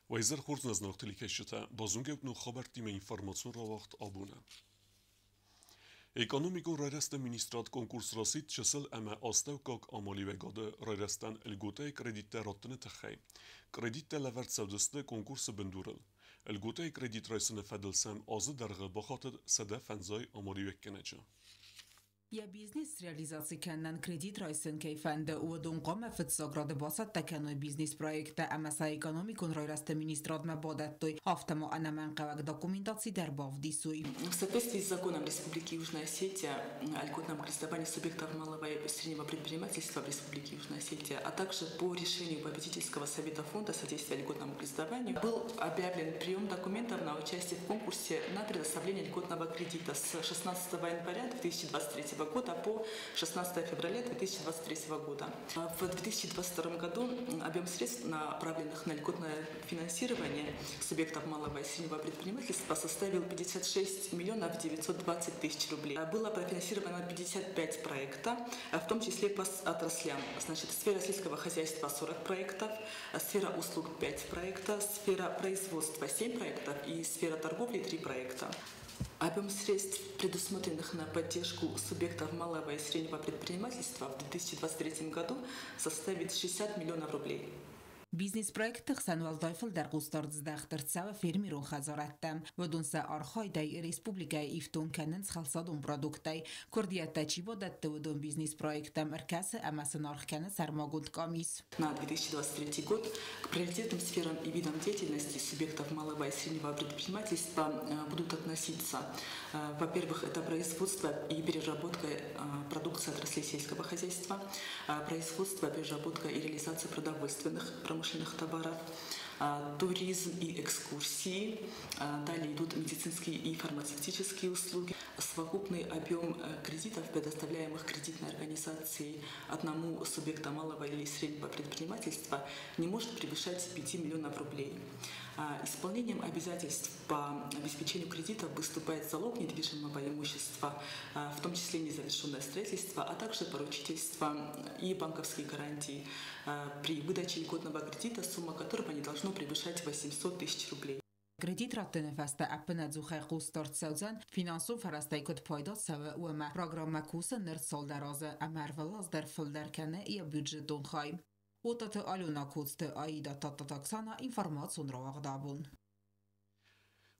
Уӕ изӕр хорз, нӕ зынаргъ телекӕсджытӕ, базонгӕ ут ног хабӕрттимӕ информацион рауагъд абоны. Экономикон райрӕзты министрад конкурс расидт чысыл ӕмӕ астӕуккаг амалиуӕгады райрӕзтӕн льготӕйы кредиттӕ раттыны тыххӕй. Кредиттӕ лӕвӕрд цӕудзысты конкурсы бындурыл. Льготӕйы кредит райсыны фӕдыл сӕм азы дӕргъы бахатыд 150 амалиуӕггӕнӕджы. Йӕ бизнес среализаци кӕнынӕн кредит райсын кӕй фӕнды, уыдон хъуамӕ фыццаг рады бацӕттӕ кӕной бизнес-проекттӕ ӕмӕ сӕ экономикон райрӕзты министрадмӕ бадӕттой, афтӕ ма ӕнӕмӕнгхъӕуӕг документаци дӕр бавдисой. В соответствии с законом Республики Южная Осетия о льготном кредитовании субъектов малого и среднего предпринимательства в Республике Южная Осетия, а также по решению попечительского совета фонда содействия льготному кредитованию был объявлен прием документов на участие в конкурсе на предоставление льготного кредита с 16 января 2023 года по 16 февраля 2023 года. В 2022 году объем средств, направленных на льготное финансирование субъектов малого и среднего предпринимательства, составил 56 миллионов 920 тысяч рублей. Было профинансировано 55 проекта, в том числе по отраслям. Значит, сфера сельского хозяйства 40 проектов, сфера услуг 5 проектов, сфера производства 7 проектов и сфера торговли 3 проекта. Объем средств, предусмотренных на поддержку субъектов малого и среднего предпринимательства в 2023 году, составит 60 миллионов рублей. Бизнес-проектты хсӕн уӕлдай фылдӕр хъусдард здӕхт ӕрцӕуы фермерон хӕдзарадтӕм. Уыдон сӕ архайдӕй республикӕйы ифтонг кӕнынц хӕлцадон продукттӕй. Куырдиӕттӕ чи бадӕтты, уыдон бизнес-проекттӕм ӕркӕсы ӕмӕ сын аргъ кӕны сӕрмагонд къамис. На 2023 год к приоритетным сферам и видам деятельности субъектов малого и среднего предпринимательства будут относиться, во-первых, это производство и переработка продукции отраслей сельского хозяйства, производство, переработка и реализация продовольственных промышленных товаров, туризм и экскурсии, далее идут медицинские и фармацевтические услуги. Совокупный объем кредитов, предоставляемых кредитной организацией одному субъекту малого или среднего предпринимательства, не может превышать 5 миллионов рублей. Исполнением обязательств по обеспечению кредитов выступает залог недвижимого имущества, в том числе незавершенное строительство, а также поручительство и банковские гарантии при выдаче льготного кредита, сумма которого не должно превышать 800 тысяч рублей. Кредит раттыны фӕстӕ ӕппынӕдзухӕй хъусдард цӕудзӕн, финансон фӕрӕзтӕй куыд пайда цӕуы, уымӕ. Программӕ кусы ныр цалдӕр азы ӕмӕ ӕрвылаз дӕр фылдӕр кӕны йӕ бюджетон хай. Отаты Алена, Коцты Аида, Тадтаты Оксана, информацион рауагъд Абон.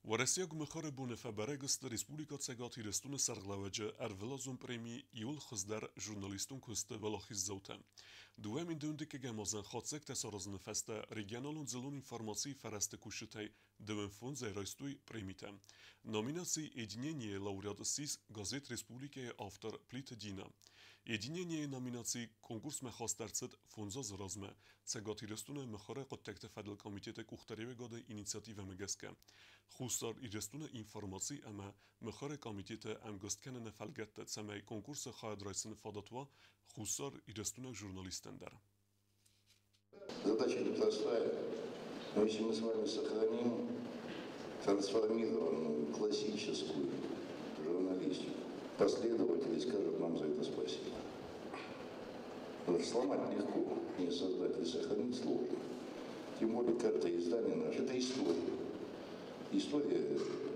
Уӕрӕсейаг мыхуыры боны фӕбӕрӕг сты Республикӕ Цӕгат Ирыстоны сӕргълӕууӕджы ӕрвылазон преми иууыл хуыздӕр журналистон куысты уӕлахиздзаутӕ. 2011 азӕн хатдзӕгтӕ саразыны фӕстӕ регионалон дзыллон информацийы фӕрӕзты кусджытӕй 25-ӕй райстой премитӕ. Номинаци «Единение» лауреат ссис газет «Республикӕ»-йы автор Плиты Дина. «Единение» номинаци конкурсмӕ хаст ӕрцыд 5 азы размӕ Цӕгат Ирыстоны мыхуыры хъуыддӕгты фӕдыл комитеты къухдариуӕгады инициативӕмӕ гӕсгӕ. Хуссар Ирыстоны информаци ӕмӕ мыхуыры комитеты ӕмгуыст кӕныны фӕлгӕтты, цӕмӕй конкурсы хайад райсыны фадат уа Хуссар Ирыстонаг журналисттӕн дӕр. Задача непростая, но если мы с вами сохраним трансформированную классическую журналистику, последователи скажут нам за это спасибо. Потому что сломать легко, не создать и сохранить сложно. Тем более каждое издание наше – это история. История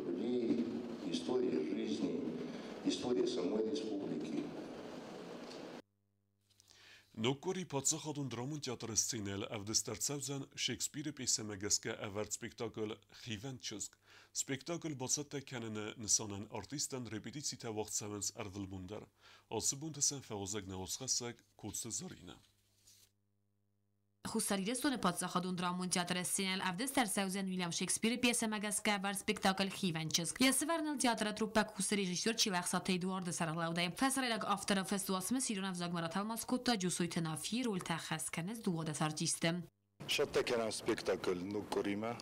людей, история жизни, история самой республики. Ноггуыры паддзахадон драмон театры сценӕйыл ӕвдыст ӕрцӕудзӕн Шекспиры пьесӕмӕ гӕсгӕ ӕвӕрд спектакль «Хивӕнд чызг». Спектакль бацӕттӕ кӕныны нысанӕн артисттӕн репетицитӕ уагъд цӕуынц ӕрвылбон дӕр. Ацы бонты сӕм фӕуазӕг нӕ уацхӕссӕг Коцты Зӕринӕ. Хуссар Ирыстоны паддзахадон драмон театры сценӕйыл ӕвдыст ӕрцӕудзӕн Уильям Шекспиры пьесӕмӕ гӕсгӕ ӕвӕрд спектакль «Хивӕнд чызг». Йӕ сӕвӕрыныл театры труппӕ кусы режиссер Чилӕхсаты Эдуарды сӕргълӕудӕй. Фӕсарӕйнаг авторы фыстуацмыс ирон ӕвзагмӕ ратӕлмац кодта Джусойты Нафи, рольтӕ ӕххӕст кӕнынц 12 артисты. Цӕттӕ кӕнӕм спектакль ног къуыримӕ.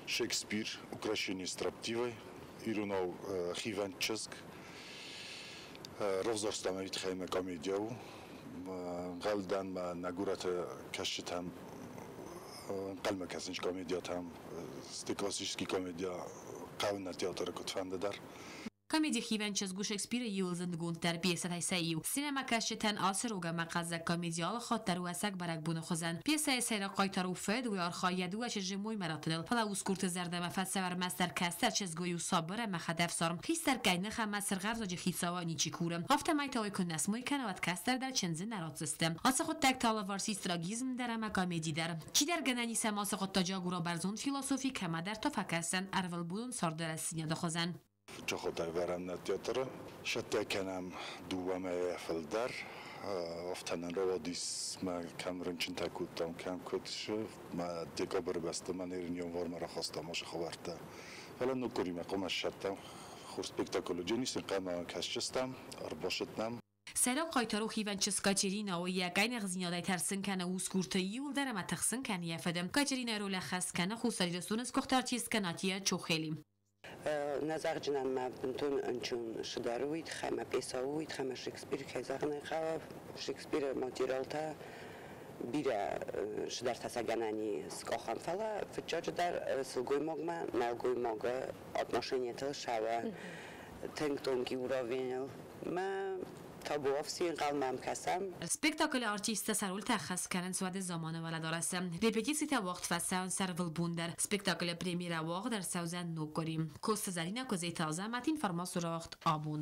Шекспир, «Укрощение строптивой», иронау «Хивӕнд чызг». Равзӕрстам ӕй тыххӕй комедия у. Ӕнхъӕлдӕн ма нӕ горӕты кӕсджытӕм ӕнхъӕлмӕ кӕсынц комедиятӕм. Сты классический комедия хъӕуы нӕ театры куыдфӕнды дӕр. Комеди «Хивӕнд чызг» у Шекспиры иууыл зындгонддӕр пьесӕтӕй сӕ иу. Сценӕмӕкӕсджытӕн ацы рог ӕмӕ хъӕлдзӕг комеди алы хатт дӕр у ӕцӕг бӕрӕгбоны хуызӕн. Пьесӕйы сӕйраг хъайтар у фыд, уый архайы йӕ дыууӕ чызджы моймӕ раттыныл. Фӕлӕ усгурты зӕрдӕмӕ фӕцӕуы ӕрмӕстдӕр кӕстӕр чызг, уый у сабыр ӕмӕ хӕдӕфсарм. Хистӕр къӕйных ӕмӕ цыргъӕвзаджы хицауы ничи куры. Афтӕмӕй та уый куы нӕ смой кӕна, уӕд кӕстӕр дӕр чындзы нӕ ратдзысты. Ацы хъуыддӕгты алыварс ис трагизм дӕр ӕмӕ комеди дӕр. Чидӕр гӕнӕн ис ӕмӕ ацы хъуыддаджы агура бӕрзонд философи, кӕмӕдӕр та фӕкӕсдзӕн ӕрвылбонон царды рӕстдзинады хуызӕн. Чохотӕй вӕрӕм нӕ театры. Сӕттӕ кӕнӕм дыууӕ мӕйӕ фылдӕр. Афтӕ нын рауадис, мӕ кӕм рынчынтӕ кодтам, кӕм куыд мӕ декабры бӕсты мӕ нырын январмӕ рахастам ашы хабӕрттӕ. Фӕлӕ ног къуыримӕ хъуамӕ ссардтам хорз спектакль уыджынис, хъӕмӕ кӕсджыстӕм, ӕрбасыд нӕм. Сӕйраг хъайтар у хивӕнд чызг Катеринӕ, уый йӕ къӕйныхдзинадӕй тӕрсын кӕны усгурты иууылдӕр ӕмӕ тыхсын кӕны йӕ фыды. Катеринӕйы роль ӕххӕст кӕны Хуссар Ирыстоны сгуыхт артисткӕ Натия Чохели. Нӕ зӕгъджынӕн ма бынтон ӕнчон сыдӕр уый тыххӕй ӕмӕ пьесӕ у, уый тыххӕй ӕмӕ Шекспир, кӕй зӕгъын ӕй хъӕуы, Шекспиры материалтӕ бирӕ сыдӕртӕ сӕ гӕнӕн и скъахӕн, фӕлӕ фыццаджыдӕр сылгоймагмӕ нӕлгоймагы отношениятыл сӕуы тынг тонкий уровеньыл. Мӕ табуафси ӕнхъӕлмӕ йӕм кӕсӕм. Спектаклы артисттӕ сӕ рольтӕ ӕххӕст кӕнынц уӕды заманы уӕлӕдарӕсы. Репетицитӕ уагъд фӕцӕуынц ӕрвылбон дӕр. Спектаклы премьерӕ уагъд ӕрцӕудзӕн ног къуыри. Коцты Зӕринӕ, Куыдзеты Азӕмӕт, информацион рауагъд «Абон».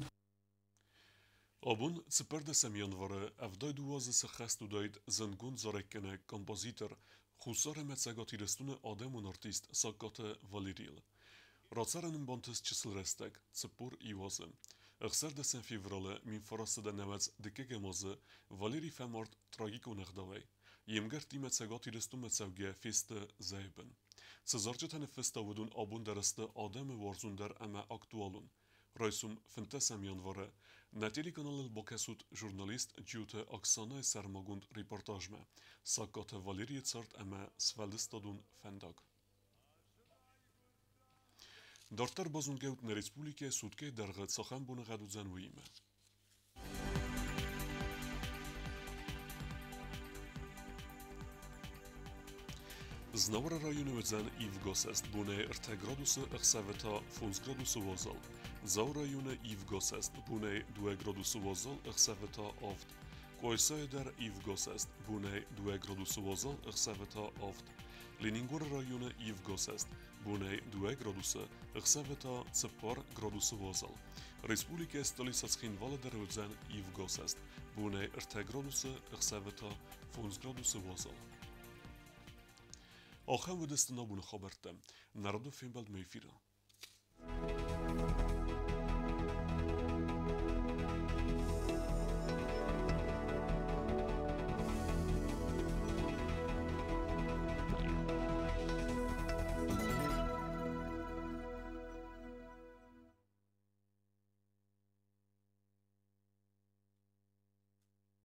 Абон 14 январы 72 азы сӕххӕст уыдаид зындгонд зарӕггӕнӕг, композитор, Хуссар ӕмӕ Цӕгат Ирыстоны адӕмон артист Сагкаты Валерийыл. Рацӕрын ын бантыст чысыл рӕстӕг, 41 азы. 16 февралы 1990 азы Валерий фӕмард трагикон ӕгъдауӕй. Йе мгӕрттимӕ Цӕгат Ирыстонмӕ цӕугӕ фесты зӕйы бын. Цы зарджытӕ ныффыста, уыдон абон дӕр сты адӕмы уарзондӕр ӕмӕ актуалон. Райсом 15 январы нӕ телеканалыл бакӕсут журналист Джиоты Оксанайы сӕрмагонд репортажмӕ Сагкаты Валерийы цард ӕмӕ сфӕлдыстадон фӕндаг. Дарддӕр базонгӕут нӕ республикӕйы суткӕйы дӕргъы цахӕм боныгъӕд уыдзӕн, уыимӕ. Знауыры районы уыдзӕн ивгӕсӕст бонӕй 3 градусы, ӕхсӕвы та 5 градусы уазал. Дзауы районы ивгӕсӕст бонӕй 2 градусы уазал, ӕхсӕвы та 7. Къуайсайы дӕр ивгӕсӕст бонӕй 2 градусы уазал, ӕхсӕвы та 7. Ленингоры районы ивгӕсӕст бонӕй 2 градусы, ӕхсӕвы та 4 градусы уазал. Республикӕйы столицӕ Цхинвалы дӕр уыдзӕн ивгӕсӕст бонӕй 3 градусы, ӕхсӕвы та 5 градусы уазал. Ахӕм уыдысты нӕ абоны хабӕрттӕ. Нӕ радон фембӕлдмӕ эфиры.